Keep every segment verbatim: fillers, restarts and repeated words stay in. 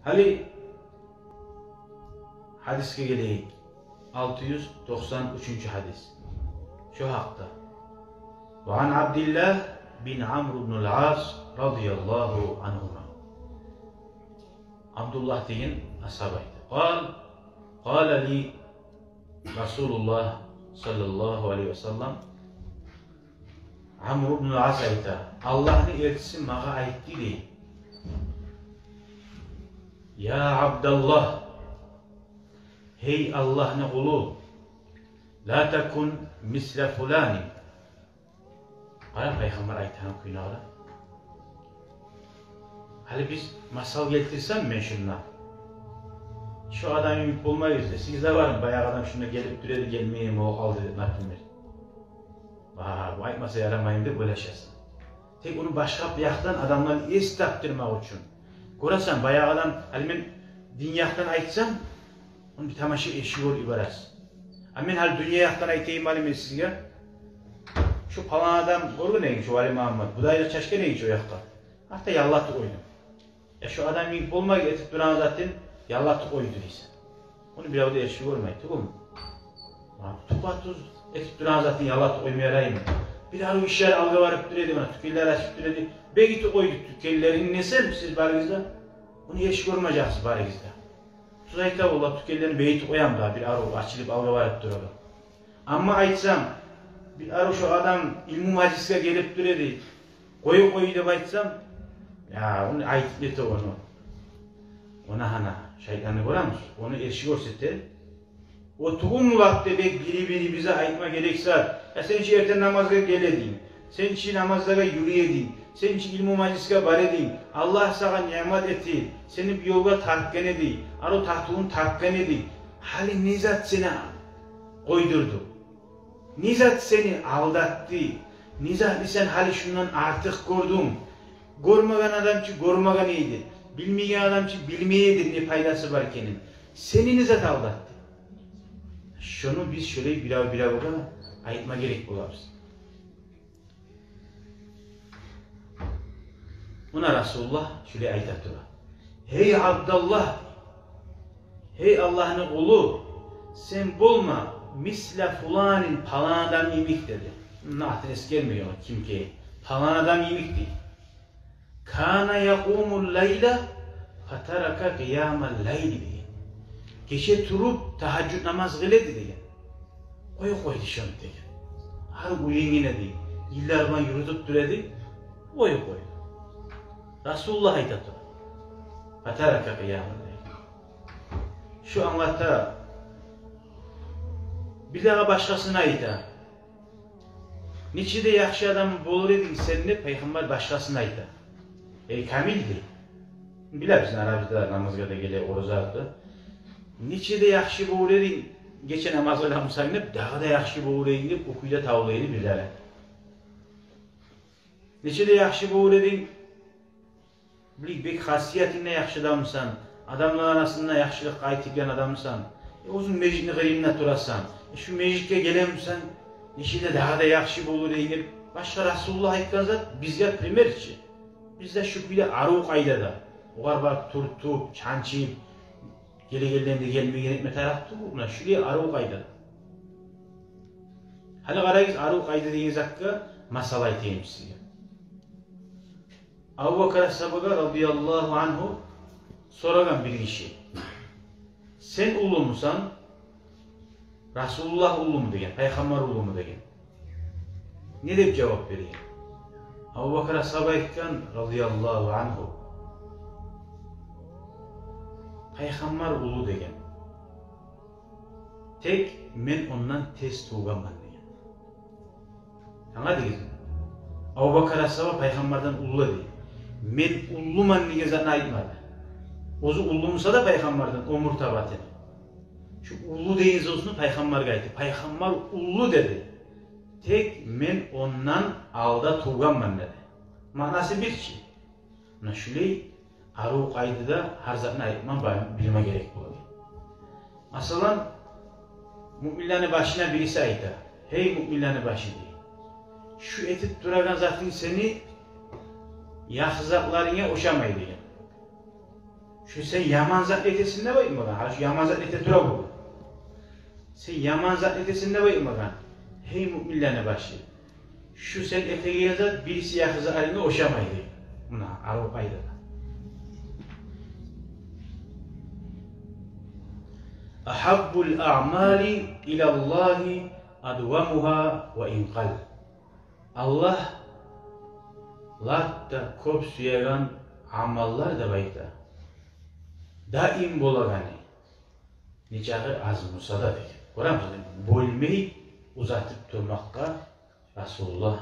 Гьали гьадисге гелейик. Алты юз токъсан уьчюнчю гьадис. Шо гьакъда. Ва ан Абдиллагь бин Амр ибн ал-Ас радияллагьу ангьума. Абдуллагь деген асгьаба айта. Къал, къала ли Расулуллагь саллаллагьу алайгьи ва саллам, Амр ибн ал-Ас айта, Аллагьны элчиси магъа айтды дей: «Я Абдаллагь, гьей Аллагьны къулу, ла такун мисла фуланин». Къара, пайхаммар айтагъан кюйню къара. Гьали биз масал гелтирсем мен шунда, шо адам йимик болмагъыз десегиз де, бармы, баягъы адам шунда гелип тура эди, гелмей болуп къалды деп, например. Ба, бу айтмаса ярамаймы деп ойлашасан. Тек ону башгъа якъдан адамланы эс тапдырмакъ учун. Гёресен, баягъы адам, гьали мен дин якъдан айтсам, ону бир тамаша эши болуп ибарасыз. А мен гьали дюнья якъдан айтайым гьали мен сизге. Шо палан адам, гёрген эдинг шо Вали Магьаммат, будайлыкъ чачгъан эдинг шо якъгъа. Артда яллатып къойду. Я шо адам йимик болмай этип турагъан затын яллатып къойду дейсен. Ону бирев де эрши гёрмей тюгюлмю? Ма, тупа-тюз этип турагъан затын яллатып къойма яраймы? Бир арив ишлер алгъа барып тура эди, муна тюкенлер ачып тура эди. Бегитип къойду тюкенлерин десем, сиз барыгъыз да, ону эрши гёрмежексиз барыгъыз да. Тюз айта, олар тюкенлерин бегитип къоямы дагъы, бир арив ачылып алгъа барып тура эди. Амма айтсам, бир арив шо адам илму мажлисге гелип тура эди, къой, къой деп айтсам, я, ону айтып нете ону. Ону гьана, шайтанны гёремисиз, ону эрши гёрсете. О тюгюлмю лап да бек бири-бирибизге айтма герек зат. Я сен чи эртен намазгъа геле эдинг, сен чи намазлагъа юрюй эдинг, сен чи илму мажлисге бара эдинг, Аллагь сагъа ниъмат этип, сени бу ёлгъа тартгъан эди, арив татывун тапгъан эди. Гьали не зат сени къойдурду? Не зат сени алдатды? Не затны сен гьали шундан артыкъ гёрдюнг? Гёрмеген адам чы гёрмеген эди, билмеген адам чы билмей эди не пайдасы бар экенин. Сени не зат алдатды? Шону биз шолай бирев-биревге айтма герек болабыз. Муна Расулуллагь шулай айта тура: «Гьей Абдаллагь, гьей Аллагьны къулу, сен болма мисла фуланин, палан адам йимик», — деди. Муна атын эсгермей ону ким экени. «Палан адам йимик», — дей. «Кана якъумул лайла фатарака къиямал лайли», — деген. Гече туруп тагьажжуд намаз къыла эди деген. Къоюп къойду шону деген. Гьар уьюнге де йыллар булан юрютюп тура эди. Къоюп къойду. Расулуллагь айта тура: «Фатарака къиямал лайли». Шу англата. Бир дагъы башгъасын айта. «Нече де яхшы адам болур эдинг сен», — деп пайхаммар башгъасын айта. Эй, Камил, — дей. Билебиз, арабызда намазгъа да геле, ораза да. «Нече де яхшы болур эдинг, гече намаз къыламысан, — деп, — дагъы да яхшы болур эдинг», — деп, о кюйде тавлай эди бир дагъы. «Нече де яхшы болур эдинг, билик, бек хасиятынг да яхшы адамсан, адамлар арасында яхшылыкъ къайтып гелген адамсан. Э, оьзюнг межитни къырыйында турасан. Э, шу межитге гелемисен, нече де дагъы да яхшы болур эдинг», — деп. Башгъа Расулуллагь айтгъан зат бизге пример чи. Биз де шу кюйде арив къайдада, огъар барып тюртюп, чанчып, гелегенлени де гелмеген этме тарыкъ тюгюл, муна шулай арив къайдада. Гьали къарагъыз, арив къайда деген затгъа масал айтайым сизге. Абубакар асгьабагъа, радияллагьу ангьу, сорагъан бир гиши: «Сен уллумусан, Расулуллагь уллуму?» — деген, «Пайхаммар уллуму?» — деген. Не деп жавап берген? Абубакар асгьаба айтгъан, радияллагьу ангьу: «Пайхаммар уллу, — деген. — Тек мен ондан тез тувгъанман», — деген. Англадыгъызмы? Абубакар асгьаба пайхаммардан уллу дей. «Мен уллуман» деген затны айтмады. Оьзю уллу буса да пайхаммардан, оьмюр таба тек. Шу «уллу» деген сёзню пайхаммаргъа айтды. «Пайхаммар уллу, — деди. — Тек мен ондан алда тувгъанман», — деди. Маънасы бир чи. Муна шулай арив къайдада гьар затны айтма, ба-, билме герек бола. Масала, муъминлени башына бириси айта: «Гьей, муъминлени башы, — дей, — шу этип турагъан затынг сени яхшы затларынга ошамай», — деген. Шу сен яман зат этесен деп айтмагъан, гьали шу яман зат эте тура бу. Сен яман зат этесен деп айтмагъан. Гьей муъминлени башы, шу сен этеген зат бириси якъы затгъа ошамай дей. Муна арив къайдада. Агьаббул аъмали илаллагьи адвамугьа ва ин къалла. Аллагь лап да кёп сюеген амаллар деп айта, даим болагъаны, нечакъы аз буса да деген. Гёремисиз, бёлмей узатып турмакъгъа Расулуллагь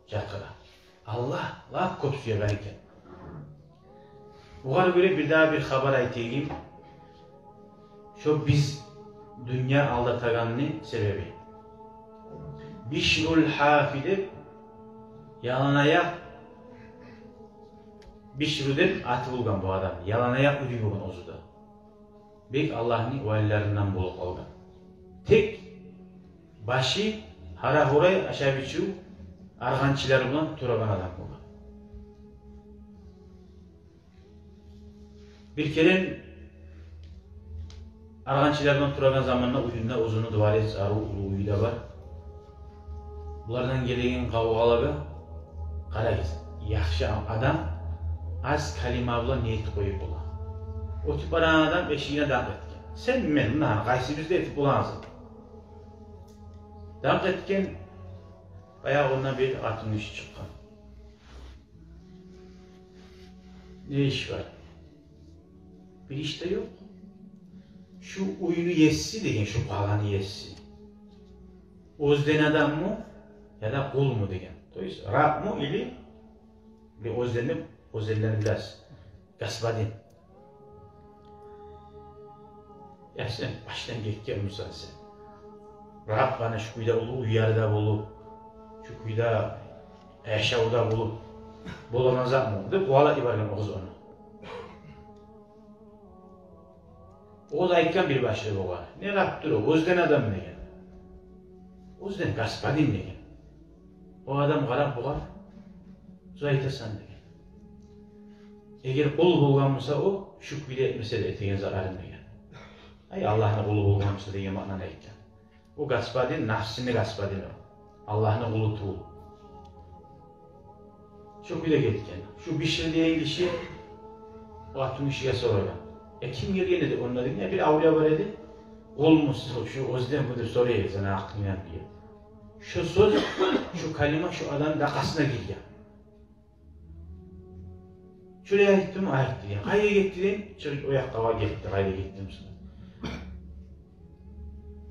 чакъыра. Аллагь лап кёп сюеген экен. Бугъар гёре бирдагъы бир хабар айтайым. Шо биз дюнья алдатагъанны себеби. Бишрул Гьафи деп, яланаякъ Бишру деп аты болгъан бу адам. Яланаякъ юрюй болгъан оьзю де. Бек Аллагьны валилеринден болуп къалгъан. Тек башы гьара-гьурай, ашап-ичив, аргъанчылар булан турагъан адам болгъан. Бир керен аргъанчылар булан турагъан заманда уьюнде, оьзюню дворец, арив уллу уьюнде бар. Булардан гелеген къавгъалагъа къарайсыз. Яхшы адам аз калима булан не этип къоюп бола? Оьтюп барагъан адам эшигине данкъ этген. Сен, мен, муна къайсыбыз да этип боламыз. Данкъ этген, баягъы ондан бир къатын гиши чыкъгъан. Не иш бар? Бир иш де ёкъ. Шу уьйню еси деген, шу къаланы еси оьзден адаммы яда къулму деген. То есть рабмы или бир оьзден, оьзденлер билесиз, господин. Я сен башдан гетген бусанг сен. Раб, ана шу кюйде уллу уьйлери де болуп, шу кюйде яшав да болуп, боламазакъмы деп къувалап йиберген оьзю ону. Оьзю айтгъан бир башлыкъ огъар. Не къарап тура, оьзден адам деген. Оьзден, господин деген. О адам къарап бугъар, тюз айтасан деген. Эгер къул болгъан буса о, шу кюйде этмес эди этеген затларын деген. Ай, Аллагьны къулу болгъан буса деген маънаны айтгъан. О господин, нафсини господини о. Аллагьны къулу тюгюл. Шу кюйде гетген. Шу Бишри деген гиши о къатын гишиге сорагъан. Э, ким гелген эди онда деген, э, бир авлия бар эди. Къулму сиз, шу оьзденми деп сорай эди, сени гьакъынгдан деген. Шу сёз, шу калима шу адамны дакъасына гирген. Шулай айтдымы? Айтды деген. Къайда гетди деген, чыгъып о якъгъа гетди, къайда гетди мисал.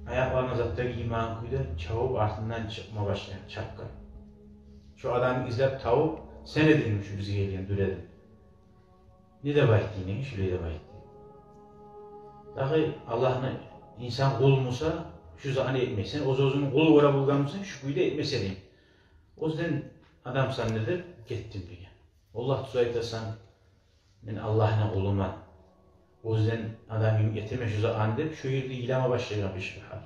Аякъларына зат да гиймеген кюйде чабып артындан чыкъма башлагъан, чапгъан. Шу адамны излеп табып, сен эдингми шу бизге гелген дюреден? Не деп айтдынг деген, шулай деп айтды. Дагъы Аллагьны, инсан къул буса, шу затны этмей. Сен оьз-оьзюнгню къул гёре болгъан бусанг, шу кюйде этмес эдинг. Оьзден адамсан деп гетдим деген. Валлагь, тюз айтасан, мен Аллагьны къулуман. Оьзден адам йимик этемен шу затны деп, шо ерде йылама башлагъан Бишри гьали.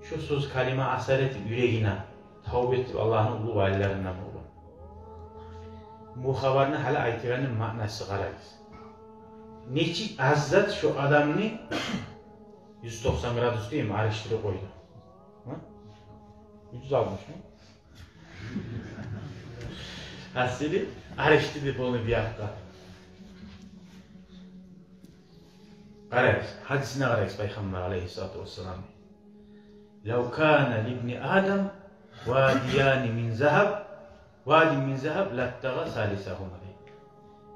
Шо сёз, калима асар этип юрегине, тавба этип, Аллагьны уллу валилеринден болгъан. Бу хабарны гьали айтагъанны маънасы, къарагъыз. Нечик аз зат шо адамны юз токъсан градус дейми, алышдырып къойду. Гьа? Юз алтмышмы? Гьасили, алышдырды деп ону бу якъгъа. Къарагъыз, гьадисине къарагъыз Пайхаммар алайгьиссалату вассалам. Лав кана либни Адам вадияни мин загьаб, вадин мин загьаб лабтагъа салисагьума дей.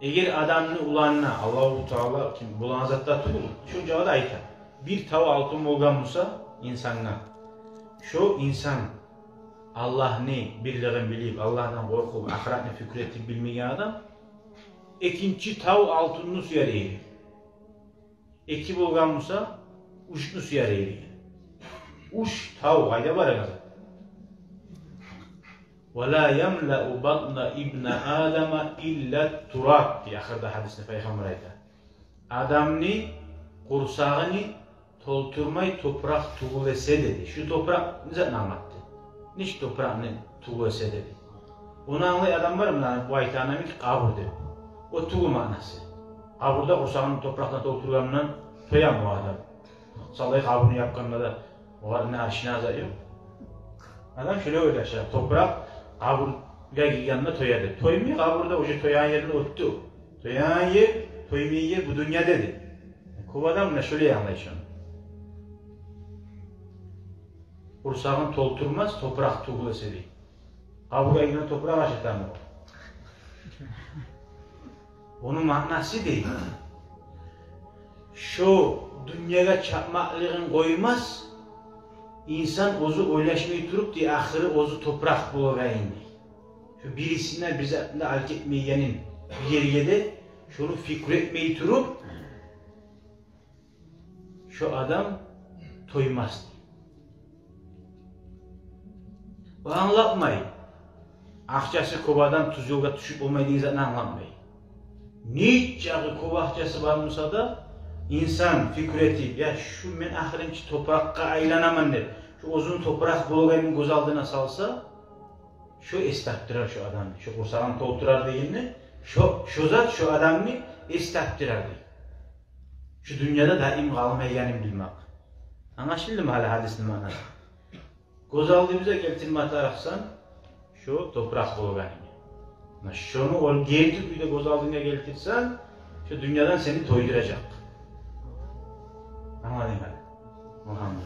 Эгер адамны уланына, Аллагьу Таала ким, булан затда тюгюл, шунчагъа да айта. Бир тав алтын болгъан буса инсангъа, шо инсан Аллагьны бирлигин билип, Аллагьдан къоркъуп, ахыратны пикру этип билмеген адам экинчи тав алтынны сюер эди. Эки болгъан буса, уьчню сюер эди. Уьч тав къайда барагъан зат? Ва ла ямлау батна ибна Адама илла тураб, дей ахырда гьадисни Пайхаммар айта. Адамны къурсагъыны толтурмай топуракъ тюгюл эсе деди. Шу топуракъ не затны англатды? Нечик топуракъны тюгюл эсе деди. Ону англай адам бар, муна бу айтагъан йимик, къабур деп. О тюгюл маънасы. Къабурда къурсагъын топуракъдан толтургъандан тоямы о адам? Сонг къабурну япгъанда да огъар не ашына зат ёкъ. Адам шолай ойлаша, топуракъ къабургъа гиргенде тоя деп. Тоймай, къабурда уже тоягъан ерин оьтдю. Тоягъан ер, тоймайгъан ер бу дюньяда эди. Кёп адам муна шолай англай шону. Къурсагъын толтурмас топуракъ тюгюл эсе дей. Къабургъа гиргенде топуракъ ашатамы о? Ону маънасы дей, шо дюньягъа чапмакълыгъын къоймас инсан оьзю ойлашмай туруп дей, ахыры оьзю топуракъ болагъанын дей. Шо бирисинден бир затны да алып гетмейгенин билирге де, шону пикру этмей туруп, шо адам тоймас дей. О англатмай, акъчасы кёп адам тюз ёлгъа тюшюп болмай деген затны англатмай. Нечакъы кёп акъчасы бар буса да, инсан пикру этип, я шу мен ахырынчы топуракъгъа айланаман деп, шу оьзюню топуракъ болагъанын гёз алдына салса, шо эс тапдырар шо адамны. Шо къурсагъын толтурар дегенни, шо, шо зат шо адамны эс тапдырар дей. Шу дюньяда даим къалмайгъанын билмек. Англашылдымы гьали гьадисни маънасы? Гёз алдыбызгъа гелтирме тарыкъсан шо топуракъ болгъанын. Муна шону ол герти кюйде гёз алдынга гелтирсенг, шо дюньядан сени тойдуражакъ. Англадынгмы? Мухаммад.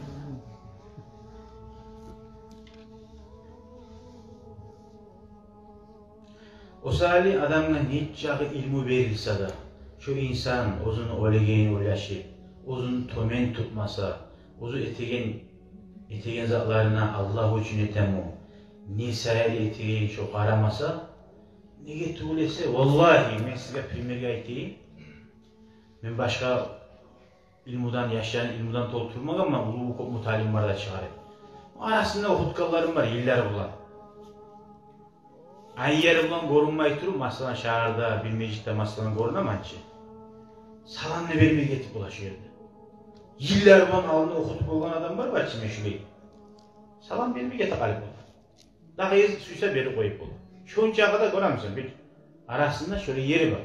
О саялы адамгъа нечакъы илму берилсе де, шо инсан оьзюню оьлегенин ойлашып, оьзюн тёбен тутмаса, оьзю этеген, этеген затларына Аллагь учун этеми, не саялы этеген шо къарамаса, неге тюгюл эсе, валлагь, мен сизге примерге айтайым. Мен башгъа илмудан, яшланы илмудан толтурмагъанман, уллу кёп муталимлер де чыгъарып. Арасында охутгъанларым бар, йыллар булан. Айнлары булан гёрюнмей туруп, масала, шагьарда бир межитде, масала, гёрюнемен чи. Саламны бермей гетип бола шо ерде. Йыллар булан алдында охутуп болгъан адам бар, бар чы, мен шулай. Салам бермей гетип къалып бола. Дагъы эз сюйсе берип къоюп бола. Шончакъы да, гёремисен, бир арасында шолай ери бар.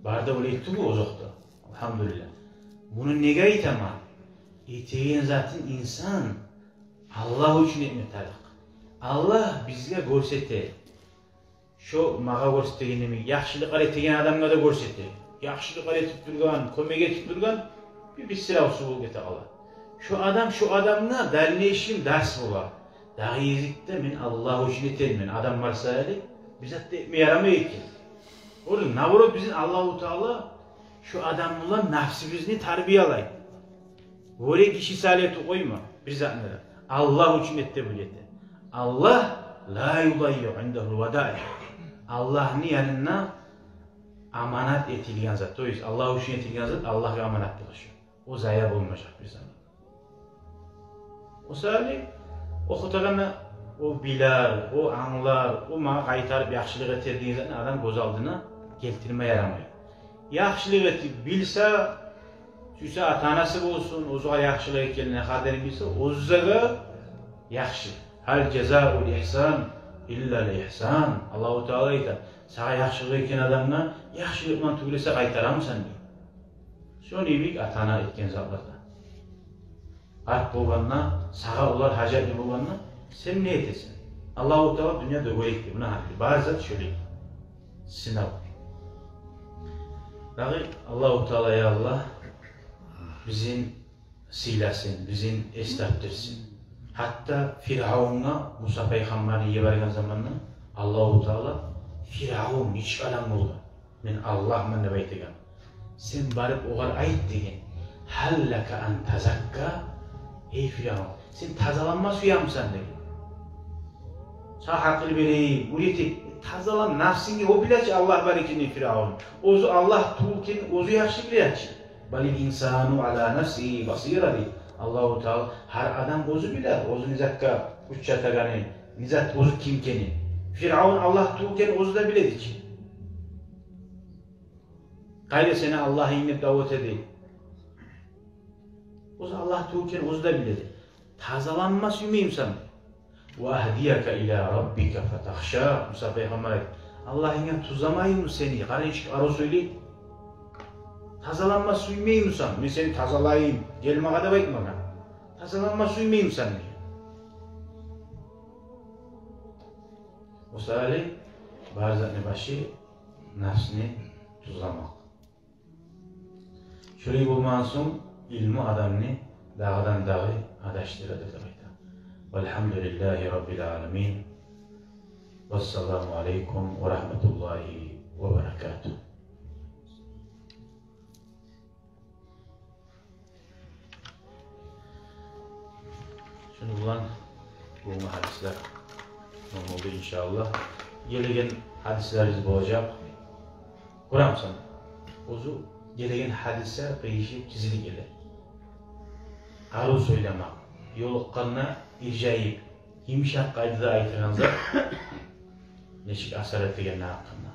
Бары да олай тюгюл озокъда. Алгьамдулиллагь. Муну неге айтаман? Этеген затын инсан Аллагь учун этме тарыкъ. Аллагь бизге гёрсете. Шо магъа гёрсетегенни яхшылыкълар этеген адамгъа да гёрсете. Яхшылыкълар этип тургъан, кёмек этип тургъан, бир, бир сыра усу болуп гете къала. Шо адам, шо адамгъа дальнейшем дарс бола. Дагъы гезикде мен Аллагь учун этермен, адам бар саялы бир зат да этме ярамай экен. О да, наоборот, бизин Аллагьу Таала шо адам булан напсыбызны тарбиялай. Оьре гиши саялы этип къойма бир затны да. Аллагь учун эт деп уьйрете. Аллагь, ла юдаййу индагьул вадаи. Аллагьны янында аманат этилген зат, то есть Аллагь учун этилген зат Аллагьгъа аманат бола шо. О зая болмажакъ бир заман. О саялы охутагъанда о билер, о англар, о магъа къайтарып яхшылыкъ этер деген затны адам гёз алдына гелтирме ярамай. Яхшылыкъ этип билсе, сюйсе ата-анасы болсун, оьзюне яхшылыкъ этгенни къадирин билсе, оьзюне яхшы. Гьал жазаул игьсан иллал игьсан. Аллагьу Таала айта, сагъа яхшылыкъ этген адамгъа яхшылыкъ булан тюгюл эсе къайтарамысан дей. Шону йимик ата-ана этген затлар да. Къарт болгъанда, сагъа олар гьажатлы болгъанда, сен не этесен? Аллагьу Таала дюньяда гёрюп тура, муна гьали бар зат шолай. Сынав. Дагъы Аллагьу Таала, я Аллагь, бизин сыйласын, бизин эс тапдырсын. Гьатта Фиръавунгъа Муса пайхаммарны йиберген заманда Аллагьу Таала, Фиръавун нечик адам болгъан, мен Аллагьман деп айтагъан. Сен барып огъар айт деген. Гьал лака ан тазакка, эй Фиръавун, сен тазаланма сюемисен деген. Сагъа гьакъыл берейим, уьйретейим, тазалан, напсынгны, о биле чи Аллагь бар экенни Фиръавун. Оьзю Аллагь тюгюл экенни оьзю яхшы биле чи. Балил инсану ала нафсигьи басира дей. Аллагьу Таала, гьар адам оьзю биле, оьзю не затгъа гюч чатагъанын, не зат, оьзю ким экенин. Фиръавун Аллагь тюгюл экенни оьзю де биле эди чи. Къайда сени Аллагьынг деп дав эте эди. Оьзю Аллагь тюгюл экенни оьзю де биле эди. Тазаланма сюймеймисен? Ва агьдияка ила раббика фатахша. Муса пайхаммар айта, Аллагьынга тюземейми сени? Къара нечик арив сёйлей. Тазаланма сюймеймисен, мен сени тазалайым, гел магъа деп айтмагъан. Тазаланма сюймеймисен деген. Мисали, бар затны башы напсны тюзлемек. Шолай болмагъан сонг, илму адамны дагъыдан-дагъы адашдыра деп айта. Валгьамдулиллагьи раббил аламин. Вассаламу алейкум ва рагьматуллагьи ва баракатугь. Шуну булан бугюнгю гьадислер болду, иншааллагь. Гелеген гьадислерибиз болажакъ. Гёремисен, оьзю гелеген гьадислер къыйышып тизилип геле. Арив сёйлемек, ёлукъгъанда иржайып, йымышакъ къайдада айтагъан зат нечик асар этегени гьакъында.